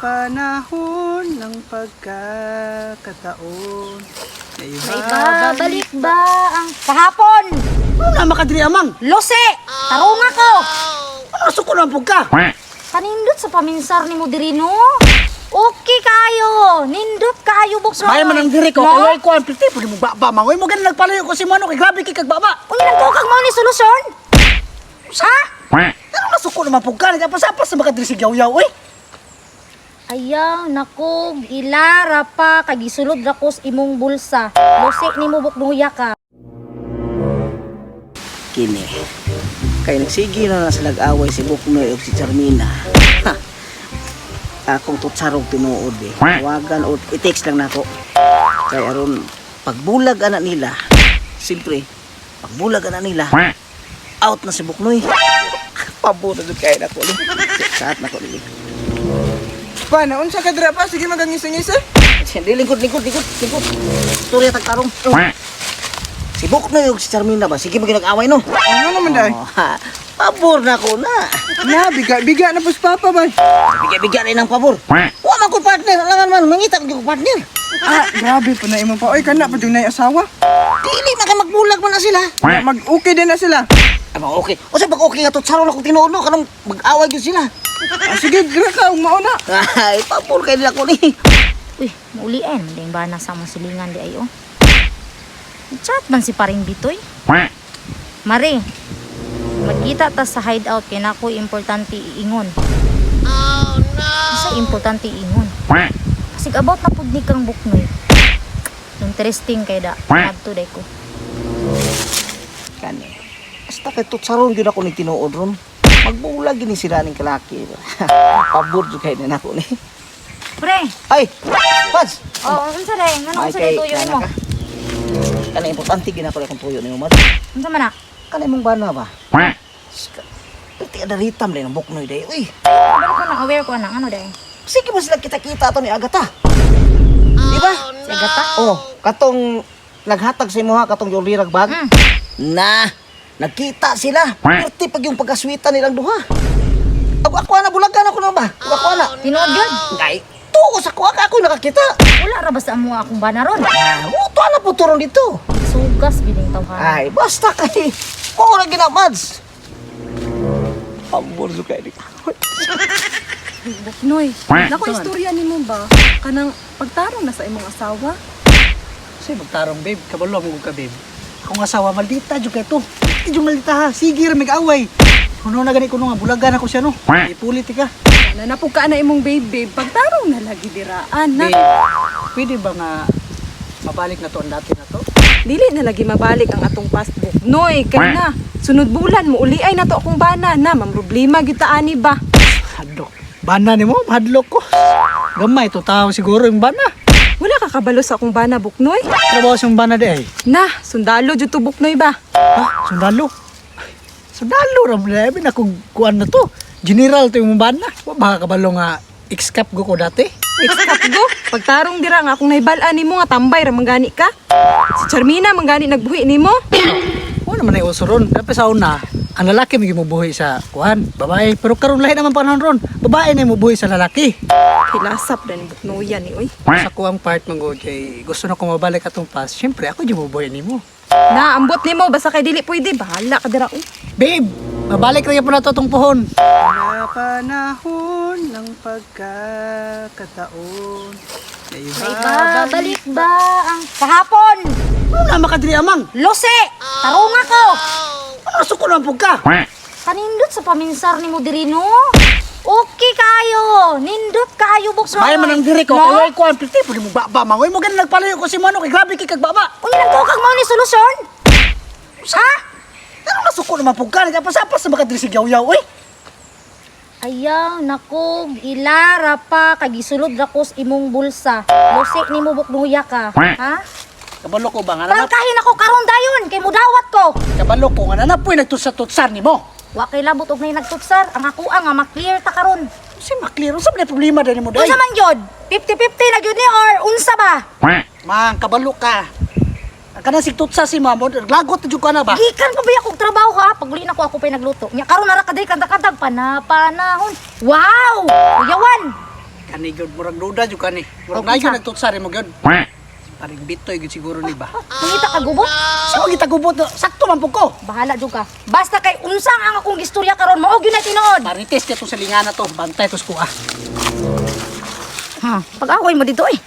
Panahon ng pagkakataon. Maibabalik ba ang kahapon? Ano na makadiri amang? Lose! Tarunga ko! Ano nasuko na ang ka? Kanindot sa paminsar ni mo diri no? Okay kayo! Nindot kayo buksoy! May man ang diri ko, No? kay ko ang pliti, pwede mo baba mangoy mo ganun nagpalayo ko si Mano kay grabe kay kagbaba. Unya nagtukag mo ni solusyon? Ha? Ano nasuko na mapug ka? Nagapasapas sa makadiri si Yaw-Yaw, oy. Ayaw, nako, ilara pa, kagisulod ra ko sa imong bulsa. Lose ni mo buknuya ka. Kini. Kay nagsige na na sa nag-away si Buknoy ug si Charmina. Ha. Akong tutsarog tinuod eh. Tawagan o i-text lang nako. Kay aron pagbulag ana nila. Siyempre, pagbulag ana nila. Out na si Buknoy. Pabuto jud kay nako ni. Saat nako ni. Pa, naunsa ka dira pa? Sige magangisi-ngisi. Hindi, lingkod, lingkod, lingkod, lingkod. Istorya tagtarong. Si Buknoy ug si Charmina ba? Sige mo ginag-away no. Ano naman dai? Oh, ha. Pabor na ko na. Na, biga-biga na pus papa ba? Bigyan-bigyan rin ng pabor. Wa man ko partner, alangan man, mangita ko partner. Ah, grabe pa na imo pa. Oy, kana pa jud nay asawa. Dili man kay magbulag man na sila. Na, mag-okay din na sila. Ay, mga okay. O sa pag okay nga to, tsaro na kong tinuod no, kanang mag-away gyud sila. Ah, sige, dira ka ug mauna. Ay, pabor kay nila ko ni. Uy, maulian, man ba na sa among silingan di ayo. Chat man si paring bitoy. Mare, magkita ta sa hideout kay nako importante iingon. Oh no. Sa importante iingon. Kasi about na pud ni kang buknoy. Interesting kay da. Adto day ko. Kani. Basta kay tutsaron gyud ako ni tinuod ron. Magbulag gini sila ning kalaki. Pabor jud kay nila ko ni. Pre, Ay, Pads. oh, unsa day? Ngano Ay, unsa day kay- tuyo kana nimo? ka. Kana importante gina ko akong tuyo nimo, Mads. Unsa man na? Kana imong bana ba? Pati adaritam din ang buknoy day. Uy, Kabalo ko na aware ko na ano day. sige ba sila kita-kita ato ni Agata? Di ba? Si Agata. Oh, katong naghatag sa imuha katong yung lirag bag. Na, nagkita sila. Perti pag yung pagkaswita nilang duha. Ako ako na bulagan ako na ba? Ako ako na. Tinuod yun. Ay, tuo sa kuha ka ako nakakita. Wala ra ba sa amo akong bana ron? Ah, uto na po turon dito. Sugas gyud ang tawhan. Ay, basta kay ko na ginamads. Pambor kay ni. Buknoy, nako istorya nimo ba? Kanang pagtarong na sa imong asawa? Kasi magtarong babe, kabalo mo ka babe. Akong asawa maldita jud kay to. Di jud maldita ha, sige ra mig-away. Kuno na gani kuno nga bulagan ako siya no. Ipulit ka. Na napuka na imong babe, babe, pagtarong na lagi diraan na. Babe, pwede ba nga mabalik na to ang dati na to? Dili na lagi mabalik ang atong past, Buknoy, kay na sunod bulan mo uli ay nato akong bana na, mamroblema gyud ta ani ba. Hadlok. Bana nimo, hadlok ko. Gamay to tao siguro yung bana. Wala ka kabalo sa akong bana, Buknoy. Trabaho sa bana di ay. Na, sundalo jud to, Buknoy ba? Ha? Sundalo. Sundalo ra man labi na kung kuan na to. General to yung bana. Wa ba kabalo nga ex-cap go ko dati? Ex-cap go. Pagtarong dira nga akong nahibal-an nimo nga tambay ra manggani ka. Si Charmina manggani nagbuhi nimo. Wa naman ay uso ron. Dapat sa una, ang lalaki may gimubuhi sa kuan, babae. Pero karon lahi naman panahon ron. Babae na mubuhi sa lalaki. Kilasap na ni Buknoy yan ni oy. Sa kuang part man go kay gusto na ko mabalik atong past. Syempre ako gimubuhi nimo. Na, ambot nimo basta kay dili pwede bahala ka dira oy. Babe, mabalik ra gyapon nato atong puhon. Na panahon ng pagkakataon. Maibabalik ba ang kahapon? Ano na makadiri amang? Lose! Tarunga ko! Ano nasuko na ang ka? Kanindot sa paminsar ni mo diri no? Okay kayo! Nindot kayo buksoy! May man ang diri ko, No? kay ko ang pliti, pwede mo baba mangoy mo ganun nagpalayo ko si Mano kay grabe kay kagbaba. Unya nagtukag mo ni solusyon? Ha? Ano nasuko na mapug ka? Nagapasapas sa makadiri si Yaw-Yaw, oy. Ayaw, nako, ilara pa, kagisulod ra ko sa imong bulsa. Lose ni mo buknuya ka. Ha? Kabalo ko ba nga na? Prangkahin ako karon dayon kay mudawat ko. Kabalo ko nga na napoy nagtutsa-tutsar nimo. Wa kay labot og nay nagtutsar, ang ako nga ma-clear ta karon. Si maklear unsa man ang problema dani mo day? Unsa man gyud? 50-50 na gyud ni or unsa ba? Mang kabalo ka. Ang kanang sigtutsa si mamo, lagot na jud ka na ba? Gikan pa ba akong trabaho ha? Paguli na ko ako pa'y nagluto. Nya karon na ra ka diri kanta-kantag panapanahon. Wow! Uyawan. Kani gyud murag duda jud kani. Murag Oh, na kinsa? gyud nagtutsar mo gyud. Paring Bitoy gyud siguro ni ba. Mangita ka gubot. Sa kita gubot, sakto man pud ko. Bahala jud ka. Basta kay unsang ang akong istorya karon mao gyud na tinuod. Marites kay tong salingana to, bantay tos ko ah. Ha, pag-away mo dito eh.